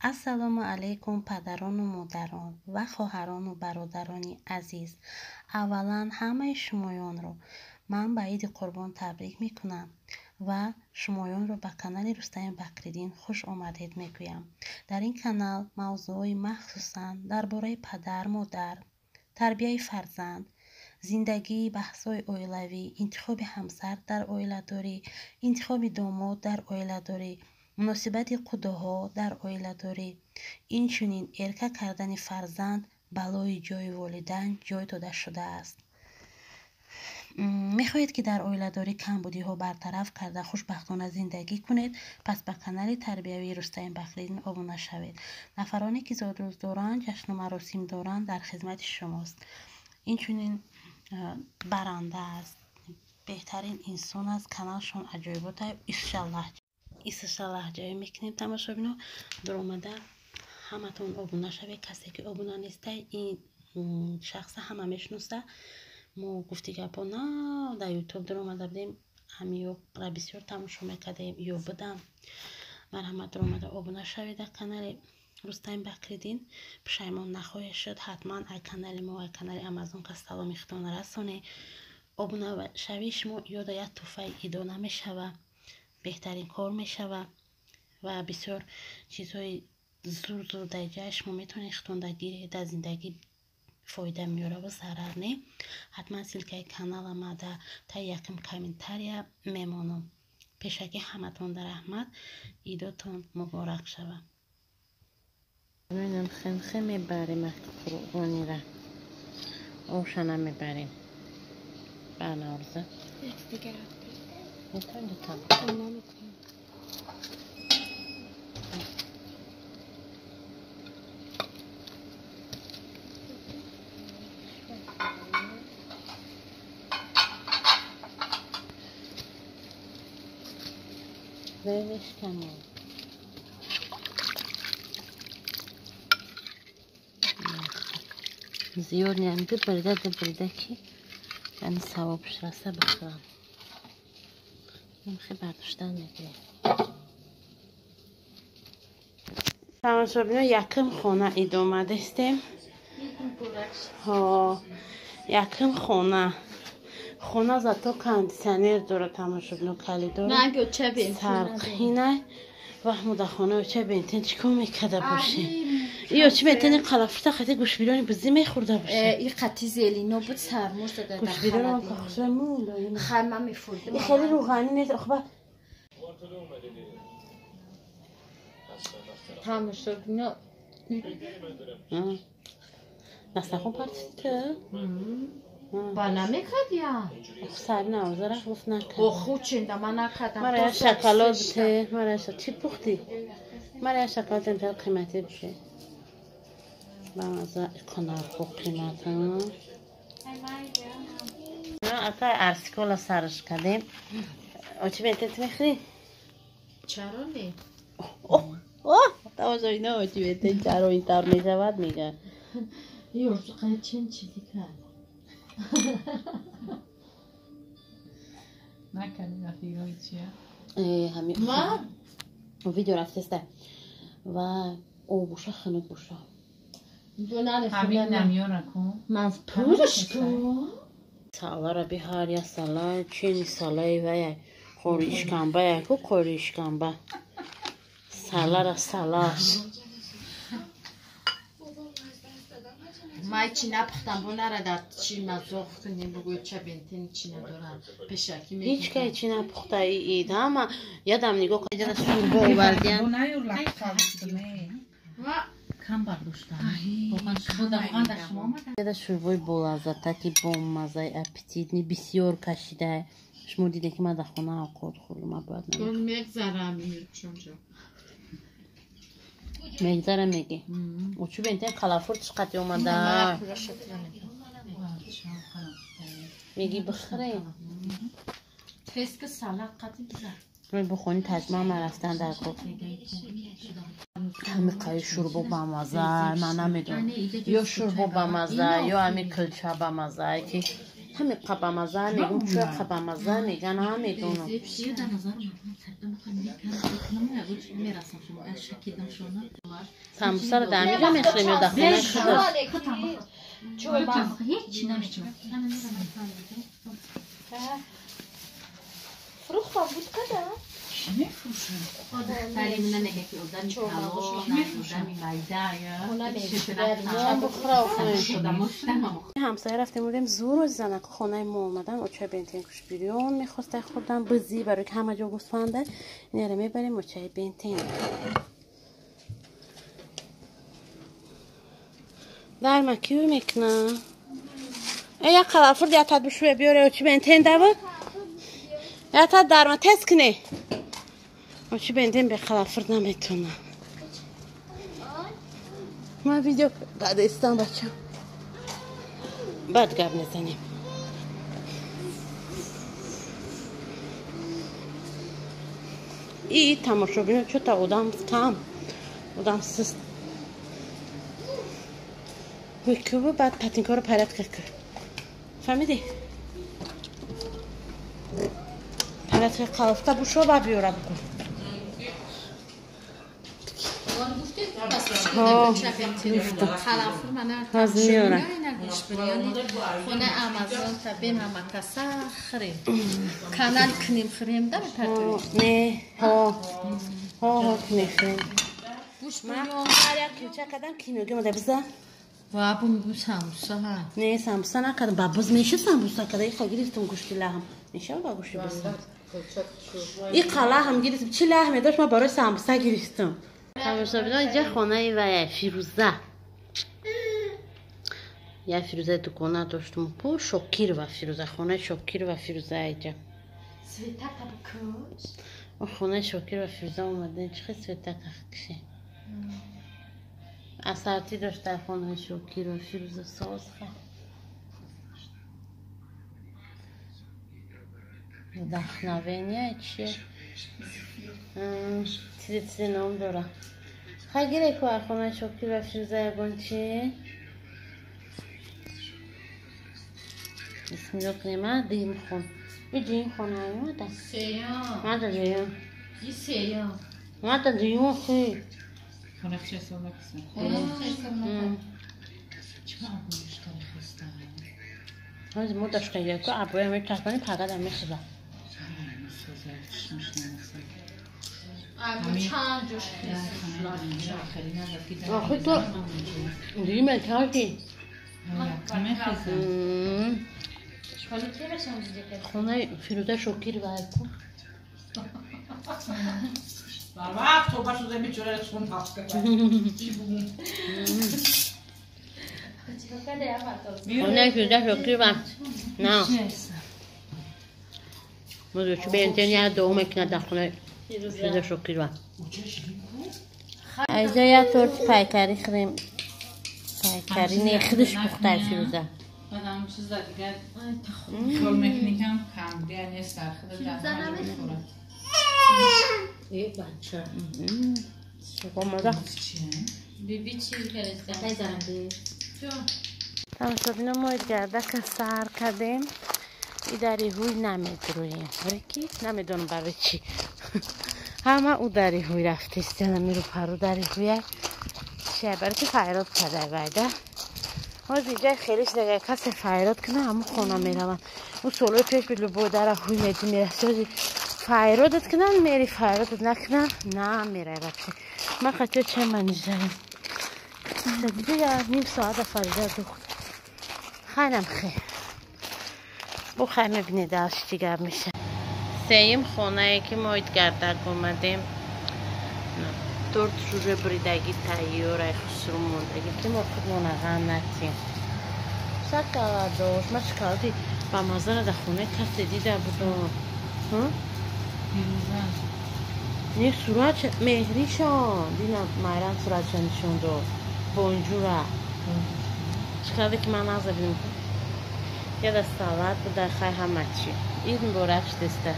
Ассалому алайкум, падарону модарон ва хоҳарону бародарони азиз. Аввалан ҳамаи шумоёнро ман ба Иди Қурбон табрик мекунам ва шумоёнро ба канали Рустами Бакриддин хуш омадед мегӯям. Дар ин канал мавзӯъҳои махсусан дар бораи падар, модар, тарбияи фарзанд, зиндагӣ, баҳсҳои оилавӣ, интихоби ҳамсар дар оиладорӣ, интихоби домод дар оиладорӣ, муносибати қудоҳо дар оиладорӣ, инчунин эрка кардани фарзанд балои ҷои волидайн ҷой дода шудааст. Мехоҳед, ки дар оиладорӣ камбудиҳо бартараф карда хушбахтона зиндагӣ кунед, пас ба канали тарбиявии Рустами Бакриддин обуна шавед. Нафароне, ки зодрӯз доранд, ҷашну маросим доранд, дар хизмати шумост. Инчунин баранда аст, беҳтарин инсон аст, каналшон аҷоибота, исша лаҳҷавӣ мекунем. Тамошобино, дуромада ҳаматон обуна шавед. Касе ки обуна нестай, ин шахса ҳама мешиноса. Мо гуфти гапо на дар ютуб дуромада будем, ҳамиёра бисёр тамошо мекардем, ё будам. Марҳамат, дуромада обуна шавед дар канали Рустами Бакриддин, пушаймон нахоҳед шуд. Ҳатман ай канали мо, ай канали Амазонка саломи худтон расонед. Обунашавии шумо ёда як тӯҳфаи идона мешава, беҳтарин кор мешава ва бисёр чизҳои зур зур дар ҷай шумо метавонед худтон гиред, дар зиндагӣ фоида меёра ва зарар не. Ҳатман ссылкаи канала ма дар таи якум комментария мемонам. Пешакӣ ҳаматон дар раҳмат, идотон муборак шава. Инам хемхе мебарем қурбонира. Оша намебарем. Банорза. Метавонем. Мешканем. Зиёд неам, ду бирида, ду бирида, ки яъне савобш раса бихӯрам. Хе бардоштан мегирем. Тамошобино, якум хона идомадестем. Якум хона. Хона зато кондиционер дора, тамошобино, калидор. Сарқина. Ваҳ, мо дар хонаи оча бентен чӣ кор мекарда бошем? И очи бентени қалафурта қати гӯшбирони бизӣ мехӯрда бошем. И қати зелино буд, сармоз дада. Гӯшбирон хушра мӯ. Хай, ман мефурдам. И хеле рӯғанӣ нест, охба. Тамошобино. Дастархон партиста? Ба намекардия? Сари наврӯза рафт, гуфт накард. Оху ченда ман накардам. Мара як шоколад те, мара чӣ пухтӣ? Мара як шоколад интар қиматӣ буше. Бамаза иқонархо қимат. Ака арсикола сарш кардем. Очи бентет мехӯрӣ? Чаро не? Оҳ, тамошобино, очи бентет чаро ин тавр мешавад мегӯяд. Ёрзуқа чин чизи кард. Накардӣ рафиқои чия? Ҳами видео рафтеста ва об буша, хунук буша. Ҳамин намёра кун. Ман пурш кун. Салара биҳар я сала, чени салаи вая қори ишкамба яку қори ишкамба. Салара салаш. Май чи напухтам, бо нара дар чи мазоқ кунем, бугӯ ча бентен чи надорам. Пешакӣ мегӯям. Ҳеҷ кай чи напухта ид, ҳама ядам нигоҳ кардам, сурбо овардиям. Кам бардоштам. Яда шӯрбои болаззата, ки бомаззаи аппетитни бисёр кашида. Шумо дидем, ки ман дар хона авқот хӯрдам, ман бояд мегзарам мирчонҷо. Мегзара меги. Очу бентен қалафур чӣ қати омада. Меги бихӯре. Феска салат қати бизар. Рӯй бухони таҷма ма рафтан дар кор. Ҳами қаи шӯрбо бамаза, ман намедонам. Ё шӯрбо бамаза, ё ҳами килча бамаза, ки Ҳами қабамаза мегум, чӯ қабамаза меган, намедонам. Самбусаро дар ҳамиҷа мехӯрем ё дар хонаи худаш? Фрухтам буд када? Чӣ мефурӯшад? Ҳамсоя рафтем будем, зур занаку хонаи мо омадан, очаи бентен куш бирён мехоста хӯрдан, бизӣ барои ки ҳама ҷо гӯсфанда. Инара мебарем очаи бентен. Дарма киё мекуна? Э як қалафур я тад бишӯе биёре очи бентен даво. Я тад дарма тез куне. Очи бентен бе қалафур наметона. Ман видео кардастам бача. Баъд гап мезанем. И тамошобино чӯта одам кам, одам сист. Кубу баъд патинкаро порядка кар. Фаҳмидӣ? Порядка қалафта бушо ба биёра бикун. خونه آمازون تا بین همه کسا خریم کانال کنیم خریم داره پرتوی نه ها ها ها کنیم خریم من هر یک کلچه کردم کینوگی مده بزن و ابو میگم ساموسا ها نه ساموسا نکردم با بز میشه ساموسا کرده ای خیلی گرفتم گوشتی لحم میشه با گوشتی بزن این قلعه هم گرفتم چی لحمه داشت من برای ساموسا گرفتم تماشابینان اینجا خانه و فیروزه یا فیروزه دکانه داشتم پو شکیر و فیروزه خانه شکیر و فیروزه اینجا خانه شکیر و فیروزه اومده چه سویتا کشه اثرتی داشت در خانه شکیر و فیروزه ساز خواهد دخنوینیه چیه؟ چیزی نام داره خیلی گیره که خانه شکیر و فیروزه یگان چیه؟ بسم الله کنیم دیم خون این خونه اومده سیام دیم این سیام ماده دیم خی خونه چه سال کسه خونه چرا آبویش کاری خسته هنوز مدش که یکو آبوی همه چسبانی پاگه دمی خدا چند جوش آخه تو دیم کردی خونه فیروزه شکیر و کن وقت تو باش شده بیچاره خون تاسته خونه فیروزه شکیر و نه موضوع به انتنی دوم کنه در خونه فیروزه شکیر و اینجا یه تورت پایکاری خریم پایکاری نه خودش پخته فیروزه بعد چیز دیگه خیال میکنم کم بیا نیست در خود در میخوره ای بچه آماده بیبی چی فرستم تماشابینا ما گردک سر کردیم ای دری هوی نمیدرویم برای کی؟ نمیدونم برای چی همه او دری هوی رفته استیانم میرو پرو دری هوی چیه برای که فیراد کرده بایده باز اینجا خیلیش دیگه کسی فیراد کنه همون خونه میروند اون سالوی پیش بود لبو در هوی میدی میرفت فیرادت کنن میری فیرادت نکنن نه میره بچه من خاطر چه منیجرم دیگه یه نیم ساعت فریده دوخت خیلی خیر بخیر میبینید درش دیگر میشه سیم خونه ای که ما گردک اومدیم تورت جوجه بریدگی تاییاره خسرو موندگی که ما خودمون غم نتیم شکر داشت من شکلاتی با مزه در خونه کسی دیده بودم نه صورت مهریشان دیدم مایرم صورتش نشون داد بونجورا شکلاتی که من نزدیم یه دست سالاد بود در خیلی همه چی این مبارک دسته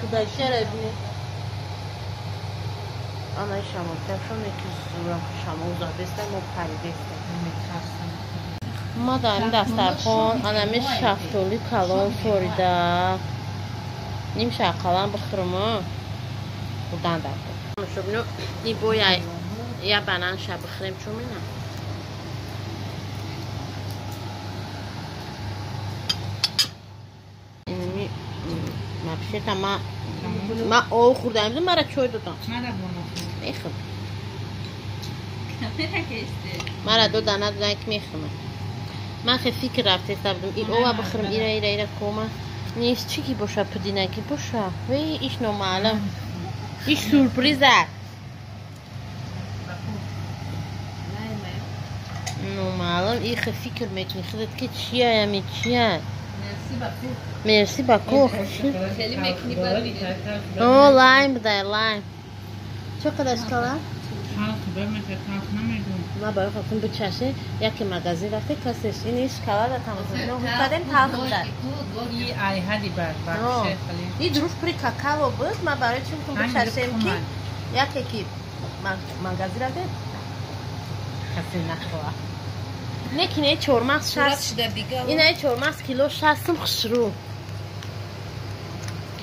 خدای چرا بینه آنای شما تفشون یکی زورم شما زادسته ما پریدسته Ма дар ин дастархон анами шафтоли калон сорида. Ним шақалам бихӯрам. Хурдан дар. Шубну и боя я банан ша бихӯрем чун мена. Инами вообще-то ма об хӯрдам, мара чой додам. Мара боно. Мехӯрам. Мара дода надодан ки мехӯрам. Ман хе фикр рафтеста будам. И ова бихӯрам, ира ира ира кома. Нест чӣ ки боша, пудинаки боша. Вей, иш номаълум. Иш сюрприза. Номаълум, и хе фикр мекунӣ худат ки чия ями чия. Мерси баку. Хеле мекунӣ бад дига. О, лайм будай, лайм. Чӣ қадар шоколад? Ма барои хотун бичаше, яке магазин рафте касеш ин шоколада тамошо кардем талх буд. И ай ҳади бар бахше хали. И друж при какао буд, ма барои чӣ гуфтам бичашем ки яке ки магазин рафте касе нахӯра. Не ки не чормағз 60 ин ай чормағз кило 60 сум хушрӯ.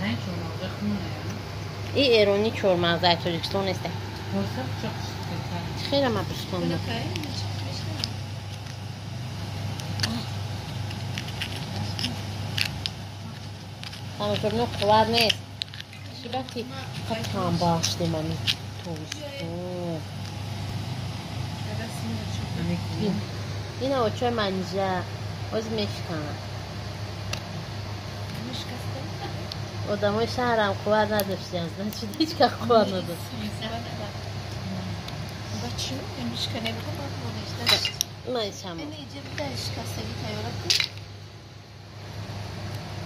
Не чормағз хунае. И эронӣ чормағз ай Тоҷикистон нест. Хеле ма бишкондам. Тамошобино қувват нест. Чӣ вақти танбал шудем ами тобистон. Ина очои манҷа оз мешканад. Одамои шаҳрам қувват надоштиянд. Значит, ҳеҷ кас қувват надошт.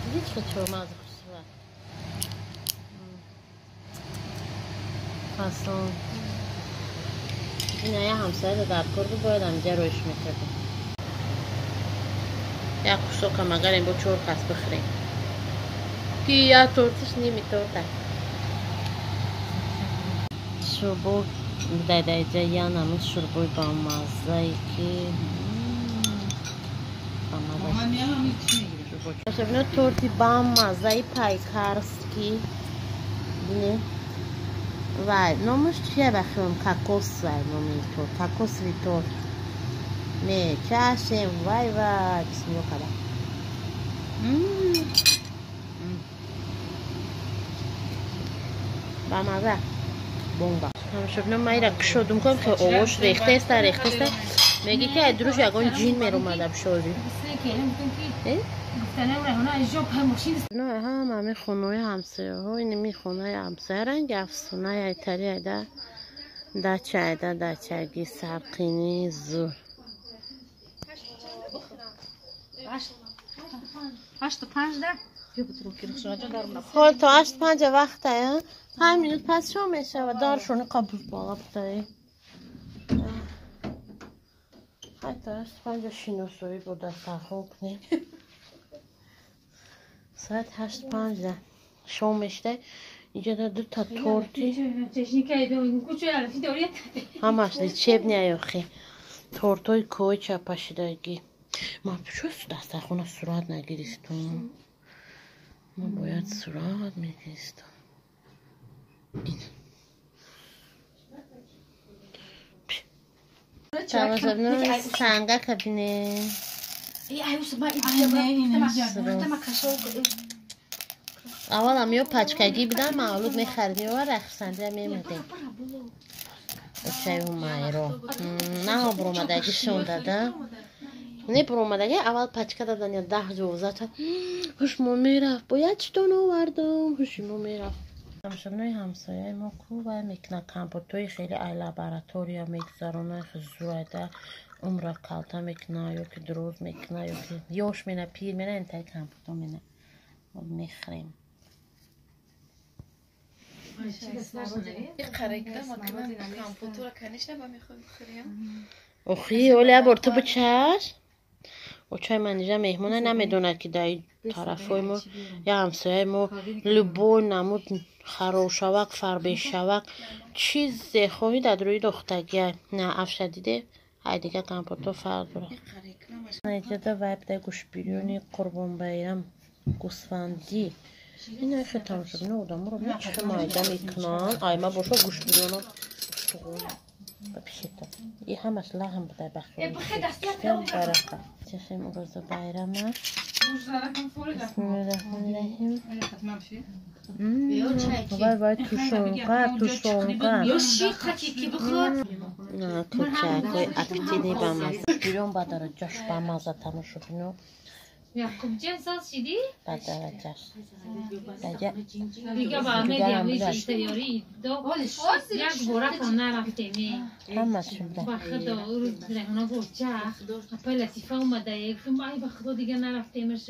Дидӣ чӣ чормағз хушрӯ. Фасон. Ина я ҳамсоя дар кор буд, бояд ҳамҷа роиш мекардем. Як кусокам агар ин бо чор кас бихӯрем. Ки я тортиш ними торта. Шурбо дадаҷа я намуд шурбои бамаззае ки бамаза. Торти бамаззаи пайкарски. Бинед. Вай, номаш чия бахӯрам? Кокос вай номи торт. Кокосовый торт. Мечашем, вай вай, бисмилло када. Бамаза. Бомба. Тамошобино ма ира кушодум ком ки овош рехтеста, рехтеста. Меги ки ай дуруш ягон ҷин меромада бишози. Но ҳама ами хонаҳои ҳамсояҳо, инами хонаи ҳамсоя ранги афсонаи айтари айда дача айда дачаги сарқини зур. Хол то 8:05 вақта, 5 минут пас шом мешавад, даршони қабуз бола будаи. Хай то 8:05 шиносоӣ бо дастархон кунем. Соат 8:05 шом мешуда. Инҷа дута торти ҳамаш лечебный охи. Тортҳои кӯҳи чапашидагӣ. Ман чӯ дастархона сурат нагирифтум? Ман бояд сурат мегирифтам. Тамошобино сангака бинед. Аввалам ё пачкагӣ будам, мавлуд мехаридем, ё рахсандия мемадем. Очаи Ҳумайро. На буромадагӣ шондада. Не буромадагӣ, аввал пачка дадан я 10-12 та. Ҳуш мо мерафт, бояд чӣ тон овардам, ҳуши мо мерафт. Тамошобинои ҳамсояи мо ку вай мекунад компотҳои хеле ай лаборатория мегузаронад, зурайда умра калта мекунад, ё ки дроз мекунад, ё ки ёш мена, пир мена, интаи компотҳо мена. Мехӯрем. Охи, оли я бор ту бичаш. Очаи манижа меҳмона намедонад ки дар тарафҳои мо я ҳамсояи мо любой намуд харошавак, фарбешавак, чизе хоҳӣ дар рӯи дохтагия. На афша диде, ай дига компотҳо фарқ дорад. Наҷада вай буда гӯшбирёни Қурбонбайрам гӯсфандӣ. Ина хе тамошобино одаморо чӣ майда мекунанд. Айма боша гӯшбирёно устуғон ба пишета. И ҳамаш лаҳм буда бахёбарака. Чашем уроза байрама. Бисмиллаҳир-раҳмонир-раҳим. Вай вай тушонка, тушонка. Кӯчакҳои аппетитни бамаза. Бирён ба дараҷаш бамаза тамошобино. Якубҷон соз шидӣ? Ба дараҷаш. Дига ба медиам тайёрӣ як бора кам нарафтем. Ҳамаш шуда. Ба худо рӯз Райҳона гуфт чах. Апай Латифа омада. Гуфтам ай ба худо дига нарафтемаш.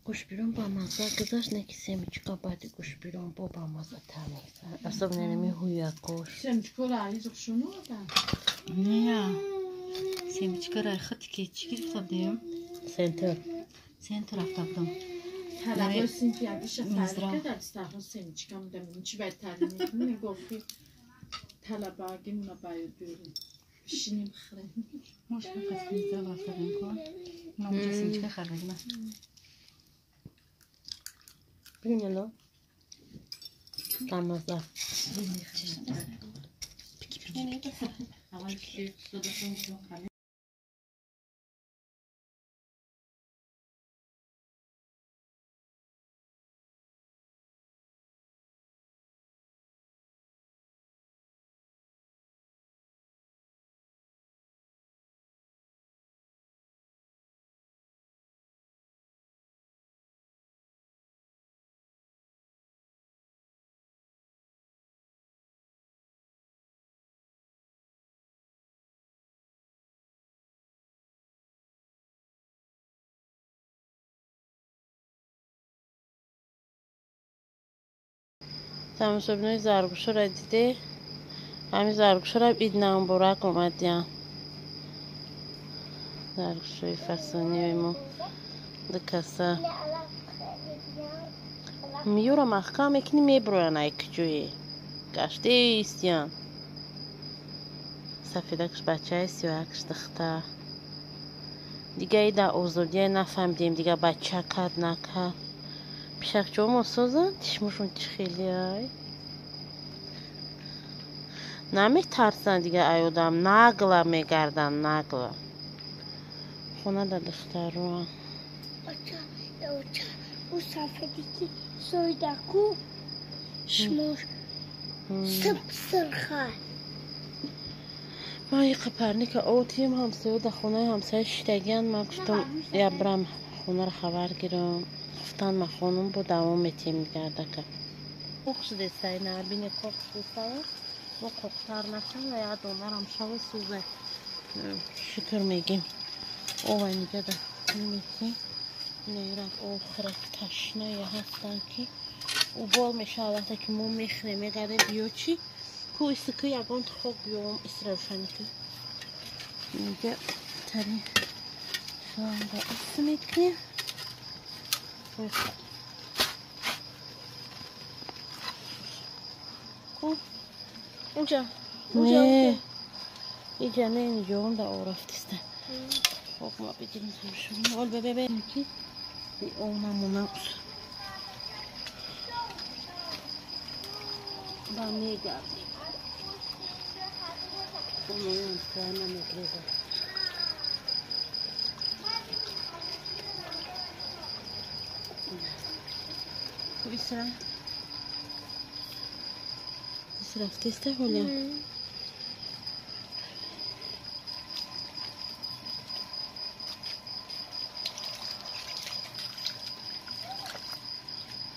Гӯшбирён бамаза гузашт, не ки семечка баъди гӯшбирён бо бамазатар мегузарад. Особенно нами ҳуякош. Семечкора ализуқ шунуда? Не. Семечкара хат ки чӣ гирифта будем? Центр. Центр рафта будам. Талабои синфи якиша фарқ кард, стахон семечка мудам. Чӣ баъд таълим мекунем? Гуфт ки талабагимна баёд биёрем. Бишинем хӯрем. Мош фақат Минздрав рафта будем ко. Ма семечка харидем. Бинело. Бамаза. Тамошобинои заргӯшаро диде? Ҳамин заргӯшаро ид намуборак омадиян. Заргӯшои фасониёи мо ду каса. Миёра маҳкам мекунӣ мебуроян ай куҷое. Гаштаистиян. Сафедакш бачаи, сиёҳакш духтар. Дига и дар озодия нафаҳмидем, дига бача кард накард. Пишакчаҳо созанд, чишмошон чӣ хеле ай. Наметарсанд дига ай одам, нагла мегарданд, нагла. Хона дар духтароам. Ӯ сафеде ки соидаку шимош сиб сирха. Ман иқа парника отием ҳамсоя дар хонаи ҳамсоя шиштагиян. Ман гуфтам я бирам хонаро хабар гирам. Гуфтан ма хонум бо давом метиҳем гардака. Қоқ шудесай набине қоқ шудесай. Бо қоқтар нашава я донарам шава сӯзай. Шукр мегим. Ова ниҷа да метиҳем. Нерак охирак ташная ҳастанд ки убол мешавад вақте ки мо мехӯрем мегардем биё чӣ ку исти ку ягон хок биём исти равшани ку инҷа тари шланга исти мекунем. Ку Унҷа. Не иҷа не инҷоам да орафтиста. Хок ма бигирем тамошобино. Ол бебе ки омамона ба мегардем. Хонаи ҳамсоя намегрезад. Ку исра? Ис рафтеста ҳоле?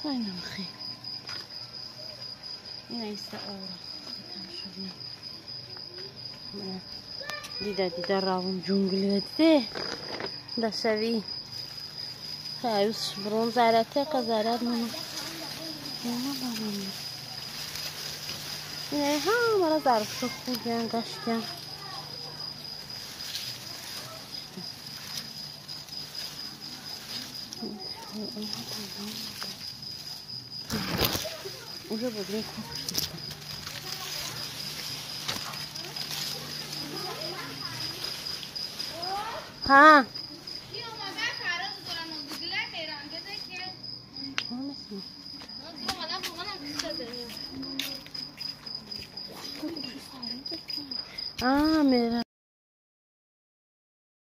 Айнамхи. Ина иста ора. Тамошобино. Дида дида равун ҷунглиро диде? Дашавӣ. Аюс брон заряд яка заряд мона. Мона барон. Ина ҳамаро зарфшо хӯрдиян гаштиян. Уже бодрин қоқ шудеста. Ҳа. А, мера.